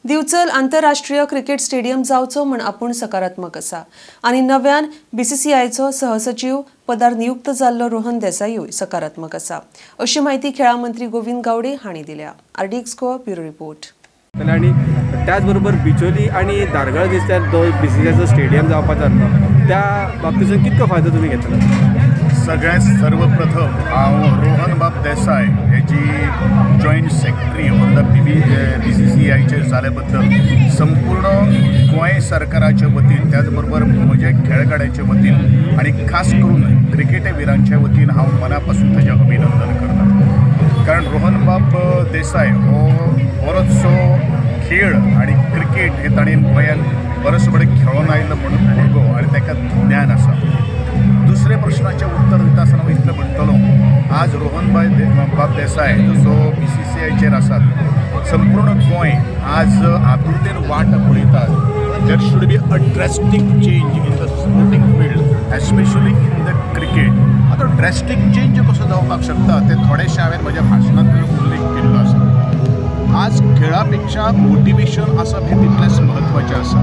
दिवचल आंतरराष्ट्रीय cricket stadium जावचो म्हण आपूण सकारात्मक आसा आनी नव्यान बीसीसीआयचो सहसचिव पदार नियुक्त जाल्लो रोहन देसायूय सकारात्मक आसा अशी माहिती खेळां मंत्री गोविंद गावडे हांणी दिल्या. RDX Goa bureau report. आनी त्याचबरोबर बिचोली आनी धारगळ दिसल्यार जो बीसीसीआयचो स्टेडियम जावपाचो आसलो त्या बाबतीचो कितको फायदो तुमी घेतला? सगळ्यात सर्वप्रथम हांव रोहन बाब देसाय हेजी जॉयंट सेक्रेटरी ऑन the बीसीसीआयचेर जाल्या बद्दल संपूर्ण गोंय सरकाराच्या वतीन, त्याचबरोबर म्हज्या खेळगड्याच्या वतीन आनी खास करून क्रिकेटवीरांच्या वतीन हांव मना पासून ताजें अभिनंदन करता. कारण रोहन बाब देसाय हो बरोचसो खेळ आनी क्रिकेट हे ताणें गोंयान बरोचसो कडेन खेळोन आयलो म्हणून भुरगो आनी ताका ज्ञान आसा. दुसऱ्या प्रश्नाचें उत्तर दिता आसतना हांव इतलें म्हणटलो, आज रोहन बाब देसाय जसो बीसीसीआयचेर आसात, संपूर्ण गोंय आज आतुरतेन वाट पळयतात. There should be a drastic change in the sporting field, especially in the cricket. आतां ड्रेस्टीक चेंज कसो जावपाक शकता तें थोडेशें हांवें म्हज्या भाशणांत उल्लेख केल्लो आसा. आज खेळा पेक्षा मोटिवेशन आसप हें तितलेंच म्हत्वाचें आसा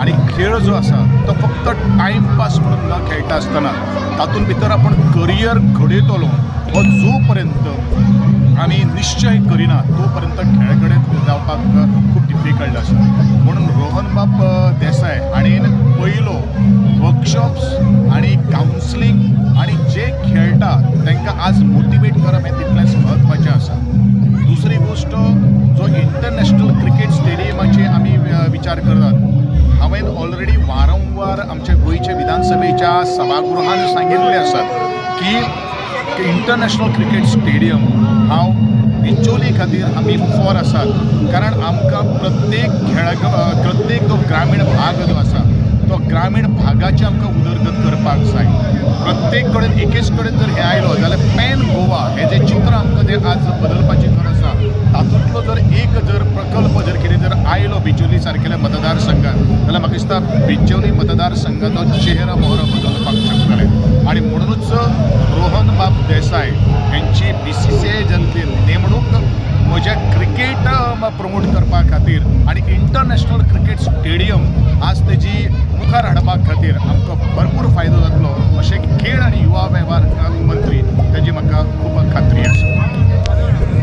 आनी खेळ जो आसा तो फक्त टायमपास म्हणून न खेळटा आसतना तातूंत भितर आपूण करियर घडयतलो हो जो पर्यंत आमी निश्चय करिना तो पर्यंत खेळगडे जावपाक खूब डिफिकल्ट आसा. म्हणून रोहन बाब देसाय हाणें पयलो वर्कशॉप्स आनी कावन्सिलींग आनी जे खेळटा तांकां आज मोटिवेट करप हें तितलेंच म्हत्वाचें आसा. दुसरी गोश्ट, जो इंटरनॅशनल क्रिकेट स्टेडियमाचे आमी विचार करतात, हांवें ऑलरेडी वारंवार आमच्या गोंयच्या विधानसभेच्या सभागृहान सांगिल्लें आसा की इंटरनॅशनल क्रिकेट स्टेडियम हांव बिचोली खातीर आमी फॉर आसात. कारण आमकां प्रत्येक प्रत्येक जो ग्रामीण भाग जो आसा तो ग्रामीण भागाची आमकां उदरगत करपाक जाय. प्रत्येक कडेन एकेच कडेन जर हें आयलो जाल्यार पॅन गोवा हें जें चित्र आमकां जें आज बदलपाची गरज आसा तातूंतलो जर एक जर प्रकल्प जर कितें जर आयलो बिचोली सारकेल्या मतदारसंघात जाल्यार म्हाका दिसता बिचोली मतदारसंघाचो चेहरो मोहरो बदलपाक शकतले. आनी म्हणूनच रोहन बाब देसाय हेंची बीसीसीआय जनतेन नेमणूक म्हज्या क्रिकेट प्रमोट करपा खातीर आनी इंटरनॅशनल क्रिकेट स्टेडियम आज तेजी मुखार हाडपा खातीर आमकां भरपूर फायदो जातलो अशें खेळ आनी युवा वेव्हार मंत्री तेजी म्हाका खूब खात्री आसा.